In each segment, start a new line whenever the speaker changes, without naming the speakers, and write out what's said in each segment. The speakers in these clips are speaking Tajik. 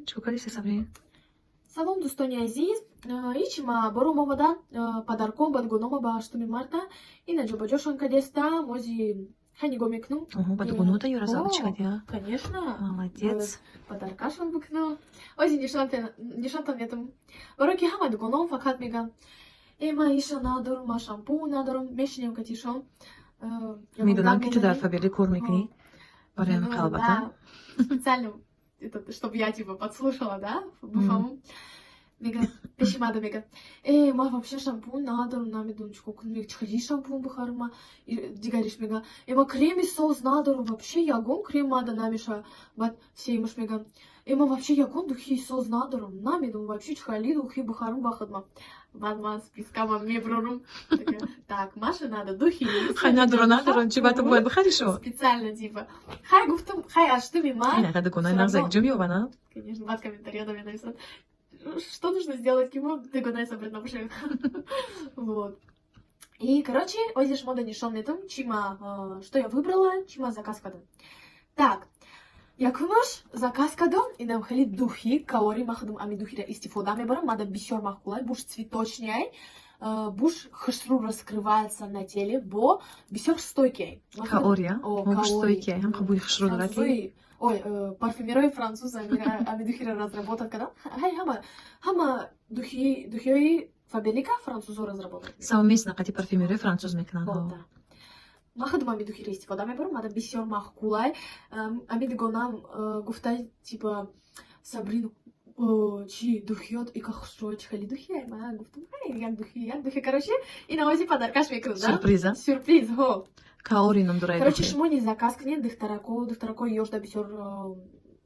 Чикор кардиси, Сабрин?
Салом, дӯстони азиз. Ҳичи, ма бором омада подарком ба дугонома ба 8 марта ина ҷобаҷошон кадестам. Ози хай нигоҳ мекунам.
Оҳо, ба дугонота ёра
О,
чӣ кардия?
Конечно.
Молодец.
Подаркашон бикунам. Ози нишонтон метам. Барои ки ҳама дугоном фақат меган: «Э, ма иша надорам, ма шампун надорам». Мешинем катишон.
Медонам, ки ту дар Фаберлик кор мекунӣ, барои ҳамин қалбата.
Специально это, чтобы я типа подслушала, да, бифаҳмам. Мега, пеши мада мега: «Э, ма вообще шампун надорам, намедонам, чикор кунам, мега, чӣ шампун бихарам ма?» Дигариш мега: «Э, ма креми соз надорам, вообще ягон крем мада намеша». Баъд сеюмаш мега: «Э, ма вообще ягон духи соз надорам, намедонам вообще, чӣ хали духи бихарам ба худма». Баъд ман спискама меброрум. Такая: «Так, Маше надо духи».
Хай, надора, надора, чӣ ба ту бояд бихаришо?
Специально типа. Хай, гуфтам, хай, аштуми ма.
Ина дугонаи нағз якҷо меёбана.
Конечно, баъд комментария менависанд: «Что нужно сделать, ки мо дугонаи Сабрина набошем?» Вот. И, короче, ози шумо нишон метам, чи ма, что я выбрала, чи ма заказ кардам. Так, якумаш заказ кардам инам хеле духи Каори. Ма худам ами духиро истифода мебарам, мада бисёр маъқулай, буш цветочный, буш хушрӯ раскрывается на теле, бо бисёр стойкий.
Каори, а? Буш стойкий, ҳам бӯи хушрӯ дорад.
Ой, парфюмерои француз ами духиро разработат кардам. Ҳай, ҳама духиҳои Фаберлика французо разработат.
Совместно қати парфюмерои француз мекунанд.
Ман худам ами духиро истифода мебарам, мада бисёр маъқулай. Ами дугонам гуфта, типа: «Сабрин, чи духиёт ика хушрӯ, чи хеле духия?» Ман гуфтам: «Ҳай, як духи, як духи». Короче, ина ози подаркаш мекунам.
Сюрприза.
Сюрприз, ҳо.
Каори ном дорад.
Короче, шумо не заказ кунед, духтарако, духтаракои ёшда бисёр,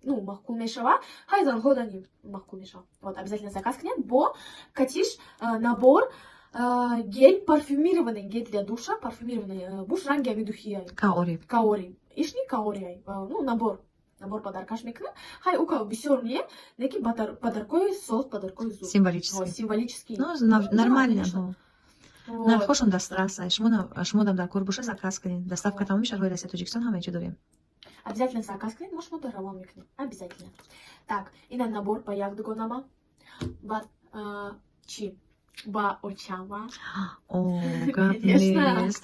ну, маъқул мешава, ҳай, занҳо да не маъқул мешава. Вот, обязательно заказ кунед. Бо катиш набор гель, парфюмированный гель для душа, парфюмированный, буш ранги ами духия.
Каори.
Каори, ишни каори. Ну, набор подаркаш мекунам. Хай, ука бисёр не, лекин подаркои соз, подаркои зуд.
Символический.
Символический.
Ну, нормально. Нархошон дастрас. Шумо дам дар кор боша, заказ кунед, доставка тамоми шаҳрҳои Россия, Тоҷикистон, ҳама ҷо дорем.
Обязательно заказ кунед, мо шумо равон мекунем обязательно. Так, ина набор ба як дугонама. Баъд чи ба очама.
О, гап нест,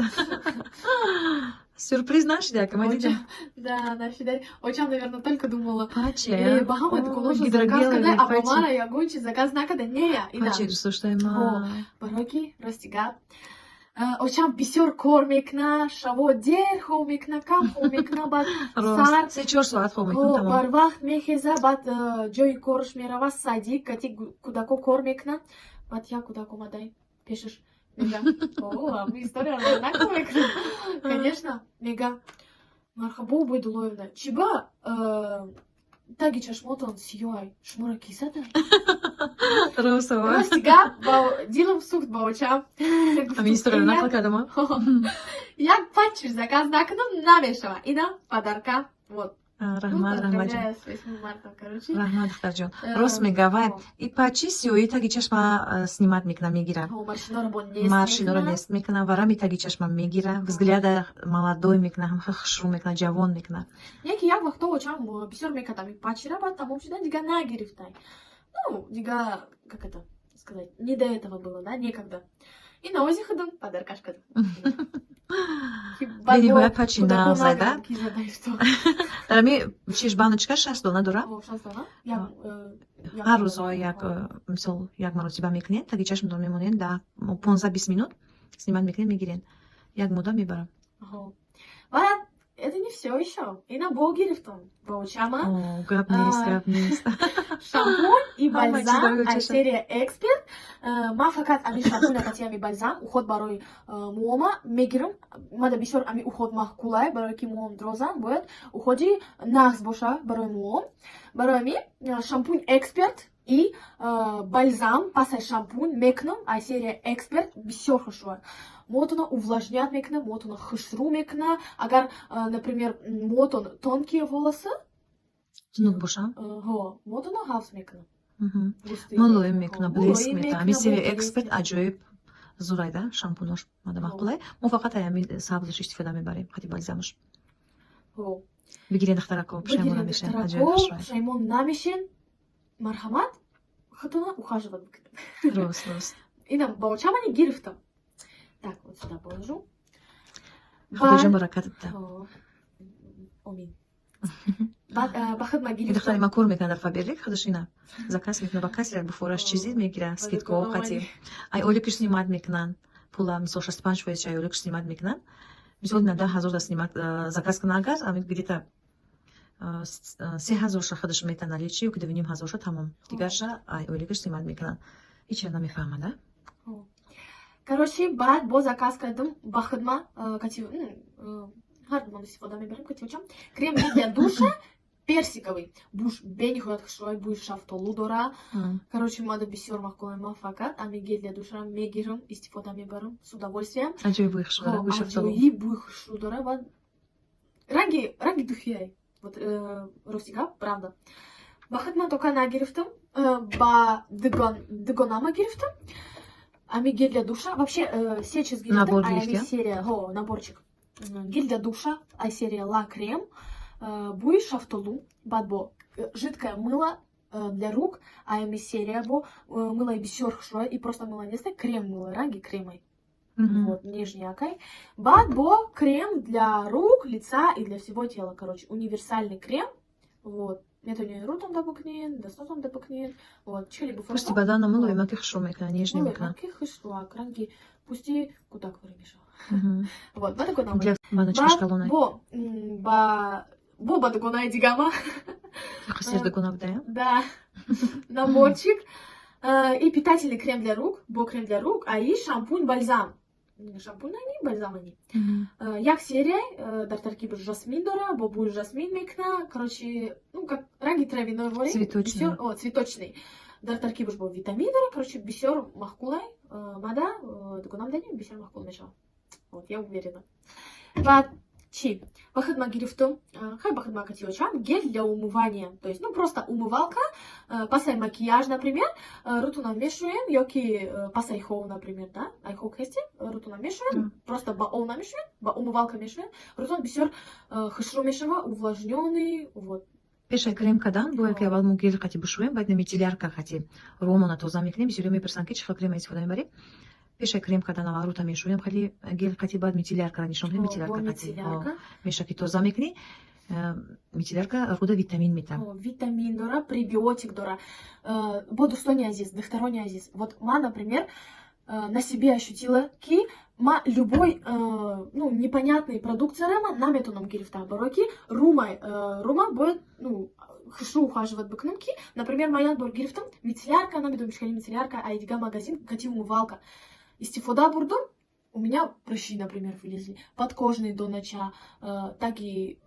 сюрприз нашида, ка ма дидам.
Да, нашида. Очам, наверное, только думала:
Патчи.
«Э, ба ҳама дугоноша заказ када, а ба мара ягон чи заказ накада». Нея, ина.
Патчи дӯстдоштаи ма.
Барои ки, рости гап, очам бисёр кор мекуна, шаво дер хоб мекуна, кам хоб мекуна, баъд
сар 3-4 соат хоб мекуна.
Барвақт мехеза, баъд ҷои корш мерава, садик, кати кӯдако кор мекуна. Баъд як кӯдак омадай пешаш, мега: «О, история нақл мекунам, конечно». Мега: «Марҳабо, Убайдуллоевна, чи ба таги чашмотон сиёҳай, шуморо ки зада?»
Росова.
Рости гап, дилам сӯхт ба очам.
Ҳамин историяро нақл кардама.
Як патчиш заказ накунам, намешава. Ина подарка, вот.
Раҳмат, раҳматҷон, раҳмат, духтарҷон. Рост мега, вай и патчи сиёҳи таги чашма снимать мекуна, мегира, морщиноро нест мекуна, варами таги чашма мегира, взгляда молодой мекуна, ҳам хушрӯ мекуна, ҷавон мекуна.
Яки як вақто очам бисёр мекардам патчира, баъд тамом шуда, дига нагирифтай. Ну, дига, как это сказать, не до этого было, да, некогда. И на ози худам подаркаш кардам.
Бениҳоят патчи нағзай, да. Дар ами чиш баночка 60 дона дора. Ҳар рӯзо як, мисол, як маротиба мекунед, таги чашмтон мемонед, да 15-20 минут снимать мекунед, мегиред, як муддат мебарам.
Баъд это не все еще. Ина бо гирифтам ба очама.
Гап нест, гап нест.
Шампунь и бальзам аз серия Эксперт. Ман фақат ами шампунь қати ами бальзам уход барои муома мегирам. Мада бисёр ами уход маъқулай, барое ки муом дрозан, бояд уходи нағз боша барои муом. Барои ами шампунь Эксперт и бальзам пас аз шампунь мекунам аз серия Эксперт, бисёр хушрӯ. Муотона увлажнять мекуна, муотона хушрӯ мекуна. Агар, например, муотон тонкие волосы,
тунук боша,
ҳо, муотона ҳафз мекуна.
Мулоим мекуна, блеск мекуна. Ами серия Эксперт аҷоиб зурайда, шампунош мада маъқулай. Мо фақат ами сабзаш истифода мебарем қати бальзамаш. Бигирен, духтарако, пушаймон намешен. Аҷоиб хушрӯ.
Пушаймон намешен. Марҳамат, худтона ухаживать бикунед.
Рост, рост.
Инам ба очамани гирифтам. Так, вот сюда положу.
Худоҷон баракат диҳад.
Омин. Баъд ба худ ма
Ин духтари ман кор мекунад дар Фаберлик, худаш ина заказ мекунад, ба касе буфораш чизи мегира, скидка қати. Ай ойликиш снимать мекунанд. Пула, мисол, 65% ай ойликиш снимать мекунанд. Мисол, ина 10 000 да снимать заказ кунад агар, ами где-то 3000-ша худаш мета наличие, ки 2500-ша, тамом. Дигарша ай ойликиш снимать мекунанд. Ҳеч намефаҳмад, а?
Короче, баъд боз заказ кардам ба худма кати ҳар думон истифода мебарем катиочам. Крем для душа персиковый. Буш бениҳоят хушрӯй, бӯи шафтолу дора. Короче, мада бисёр маъқулам. Ман фақат ами гель для душа мегирам, истифода мебарам с удовольствием.
Аҷоиб бӯи хушрӯ, бӯи шафтолу.
Аҷоиб бӯи хушрӯ дора. Баъд ранги духи ай. Вот рости гап, правда. Ба худ ман тока нагирифтам, ба дугонама гирифтам. Ами гель для душа. Вообще, се чиз гирифтам.
Набор
Ами
гирифтия?
серия, ҳо, наборчик. Гель для душа, ай серия Ла Крем, бӯи шафтолу, баъд бо жидкое мыло для рук, ами серия бо мыло бисёр хушрӯй, и просто мыло нест, крем мыло, ранги кремай. Вот, нежнякай. Баъд бо крем для рук, лица и для всего тела, короче, универсальный крем. Вот. Метавонед рутон дабукнен, дастотон дабукнен. Вот, чили буфор.
Пӯсти баданро мулоима ки хушрӯ мекунад, нежный мекунад.
Ки хушрӯак, ранги пӯсти кӯдак ворӣ мешавад. Вот, ба дугонама.
Для баночка шкалона.
Бо ба дугонаи дигама.
Хасир дугона будая?
Да. Наборчик. И питательный крем для рук, бо крем для рук, а и шампунь бальзам. Шампунь они, бальзам они. Як серия, дар таркиб жасмин дора, бо бӯи жасмин мекуна. Короче, ну как ранги травяной ворӣ.
Цветочный.
Бисёр, о, цветочный. Дар таркибаш бо витамин дора, короче, бисёр маъқулай. Мада, дугонам данем, бисёр маъқул мешавад. Вот, я уверена. Баъд чӣ? Ба худ ман гирифтам, хай ба худ ман катиочам, гель для умывания. То есть, ну, просто умывалка, пасай макияж, например, рутуна мешуем, ёки пасай хов, например, да? Ай хов хести, рутуна мешуем, просто ба ов намешуем, ба умывалка мешуем. Рутун бисёр хушрӯ мешава, увлажнённый, вот.
Пешай крем кадан, бояд ки аввал мо гель қати бишӯем, баъд мицеллярка қати рӯмона тоза мекунем. Бисёриё мепурсанд, ки чӣ хел крема истифода мебарем. Пешай крем кадан аввал рута мешӯем, хеле гель қати, баъд мицелляркара нишон медиҳем, мицеллярка қати меша ки тоза мекунӣ. Мицеллярка руда витамин мета.
Витамин дора, пребиотик дора. Бо дӯстони азиз, духтарони азиз, вот ма, например, на себе ощутила, ки ма любой ну, непонятный продукцияра ма наметонам гирифта, барое ки рума бояд, ну, хушрӯ ухаживать бикунам, ки, например, ма як бор гирифтам мицеллярка, намедонам чӣ хели мицеллярка, ай дига магазин, кати умывалка истифода бурдум, у меня прыщи, например, вылезли, подкожные донача, так и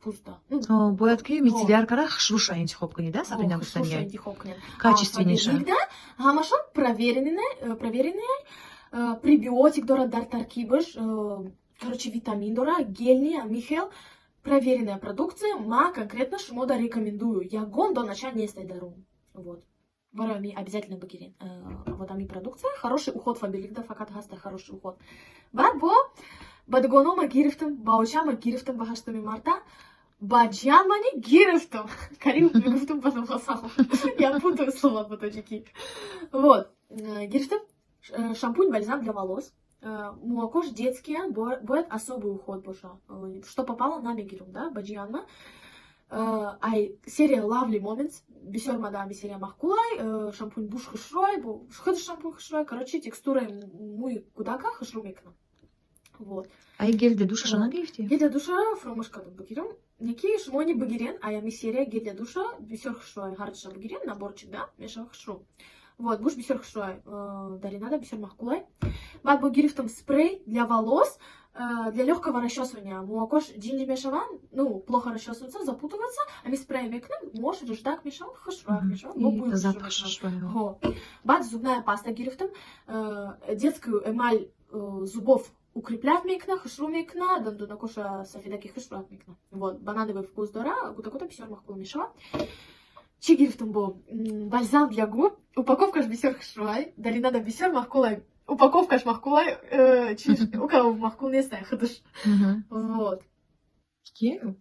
пусто.
Ну, бояд ки мицелляркара хушрӯша интихоб кунӣ, да, Сабрина гуфтания?
Интихоб кунед.
Качественнейша.
Ҳамашон проверенные, пребиотик дорад дар таркибаш, короче, витамин дора, гельный, амихел, проверенная продукция, ма конкретно шумо да рекомендую. Ягон донача нестай дарун. Вот. Барои ми обязательно бигирен. Вот ами продукция, хороший уход Фаберлик да фақат ҳаста хороший уход. Баъд бо ба дугонома гирифтам, ба очама гирифтам ба 8 марта, ба ҷиянмани гирифтам. Карим мегуфтам ба новосам. Я путаю слова по-тоҷикӣ. Вот. Гирифтам шампунь, бальзам для волос. Молокош детские, бояд особый уход боша. Что попало, намегирам, да, ба ҷиянма. Ай серия Lovely Moments, бисёр мадами серия маъқулай, шампунь буш хушрӯй, худ шампунь хушрӯй, короче, текстураи мӯи кӯдака хушрӯ мекунам. Вот.
Ай гель для душа нагирифтӣ?
Гель для душа фаромӯш кардам бигирам. Неки шумо не бигирен, ай ами серия гель для душа бисёр хушрӯй, ҳарчиша бигирен, наборчик, да, мешава хушрӯ. Вот, буш бисёр хушрӯй, даринада бисёр маъқулай. Баъд бо гирифтам спрей для волос, для легкого расчесывания. Молокош ҷинҷ мешаванд, ну, плохо расчесываются, запутываются, ами спрей мекунем, мош риждак мешаванд, хушрӯяк мешаванд.
Запах хушрӯй.
Баъд зубная паста гирифтам, детскую эмаль зубов укреплять мекуна, хушрӯ мекуна, дандонакоша сафедаки хушрӯяк мекуна. Вот, банановый вкус дора, кӯдакота бисёр маъқул мешавад. Чӣ гирифтам бо? Бальзам для губ. Упаковкаш бисёр хушрӯай, даринада бисёр маъқулай. Упаковкаш маъқулай, ука маъқул нестай худаш. Вот.
Кие?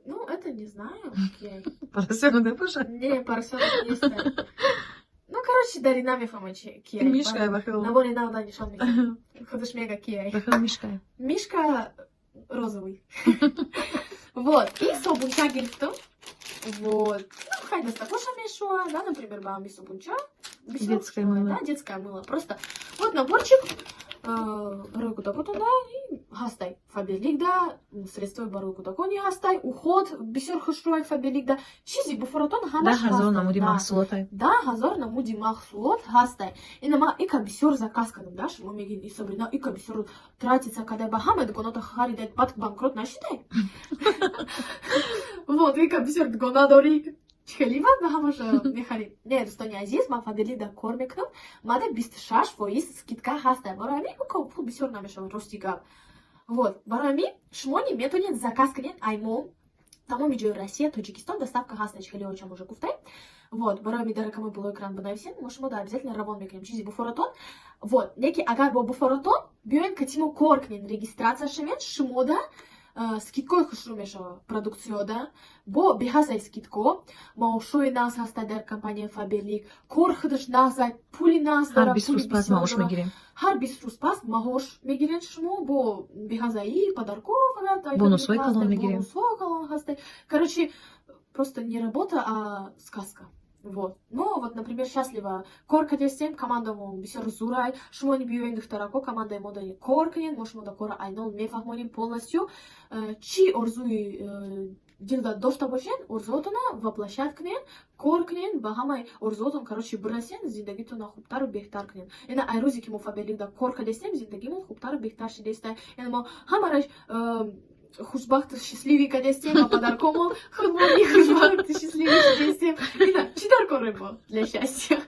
Ну, это не знаю, кие.
Поросёнок набошад?
Не, поросёнок нест. Ну, короче, Дарина мефаҳмад, кие.
Мишка, ба хел.
Навори нав да нишон медиҳад. Худаш мега, кие.
Ба хел мишка.
Мишка розовый. Вот. И собунча гирифтам. Вот. Ну, хай дастакоша мешуа, да, например, ба ами собунча.
Детское мыло.
Да, детское мыло. Просто вот наборчик. Барои кӯдакотон да ҳастай Фаберлик да, средствои барои кӯдакони ҳастай, уход бисёр хушрӯай Фаберлик да, чизи буфаратон ҳамаш.
10 000 намуди маҳсулотай.
10 000 намуди маҳсулот ҳастай. Ина ма ика бисёр заказ кардам да. Шумо мегин: «И Сабрина ика бисёр тратиться кадай, ба ҳама дугоната харидай, баъд банкрот нашидай? Вот ика бисёр дугона дорӣ, хеле бад ба ҳамаша мехарид?» Не, дӯстони азиз, ман Фаберлик да кор мекунам, мада 26% скидка ҳастай. Барои ҳамин ука пул бисёр намешавад, рости гап. Вот барои ҳамин шумо ни метавонед заказ кунед аймо, тамоми ҷои Россия, Тоҷикистон доставка ҳастай, хеле очам уже гуфтай. Вот барои ҳамин дар рақами болои экран бинависед, мо шумо да обязательно равон мекунем чизи буфоратон. Вот неки агар бо буфоратон биёед, катимо кор кунед, регистрация шавед, шумо да скидкои хушрӯ мешавад продукцияда, бо беҳасай скидко, маошҳои нағз ҳастай дар компанияи Фаберлик, кор худаш нағзай, пули нағз.
Ҳар 20 рӯз пас маош мегирем.
Ҳар 20 рӯз пас маош мегиред шумо, бо беҳазаи подарко.
Фақат бонусҳои калон мегирем.
Бонусҳо калон ҳастай. Короче, просто не работа, а сказка. Вот. Ну, вот, например, счастливо кор кадестем, командамон бисёр зурай. Шумо не биёен, духтарако, командаи мо дани кор кунед, мо шумо да кора айнол мефаҳмонем полностью. Чӣ орзуи дилда дошта бошед, орзуотона воплощать кунед, кор кунед, ба ҳамаи орзуотон, короче, бирасен, зиндагитона хубтару беҳтар кунед. Ина ай рӯзе ки мо Фаберликда кор кардестем, зиндагимон хубтару беҳтар шидеста. Яъне мо ҳамараш хушбахту счастливый кадестем, а подаркомон худмони хушбахту счастливый шидестем. Ина чӣ дар корем мо для счастья?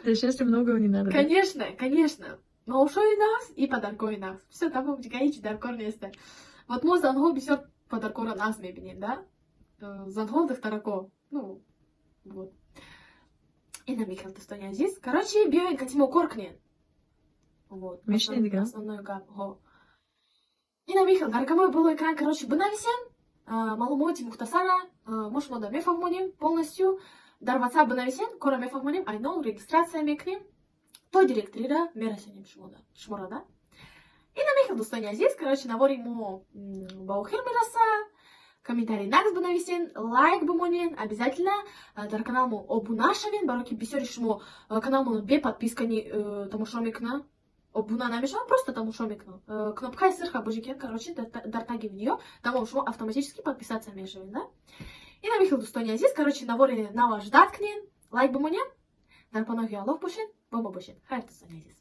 Для счастья многого не надо.
Конечно, конечно. Маошои нағз и подаркои нағз, всё, тамом, дига ҳеҷ дар кор неста. Вот мо, занҳо, бисёр подаркоро нағз мебинем да, занҳо, духтарако. Ну вот ина мехел, дӯстони азиз, короче, биёед, катимо кор кунед. Вот
Мешинед дига?
Основной гап ҳо ина мехел. Дар рақамҳои болои экран, короче, бинависем маълумоти мухтасара, мо шумо да мефаҳмонем полностью. Дар WhatsApp бинависем, кора мефаҳмонем, айнол регистрация мекунем, то директорира мерасонем шуморо да. Ина мехел, дӯстони азиз, короче, навори мо ба охир мерасад. Комментарий нағз бинависен, лайк бимонен, обязательно дар канал мо обуна шавен, барое ки бисёри шумо каналмоно бе подписка тамошо мекунанд, обуна намешаванд, просто тамошо мекунанд. Кнопкаи сирха божикен, короче, дар таги видео, тамом, шумо автоматически подписаться мешавед да. Ина мехел, дӯстони азиз, короче, навори нава ждать кунен, лайк бимонен, дар паноҳи Аллоҳ бошед, бо мо бошед. Хайр, дӯстони азиз.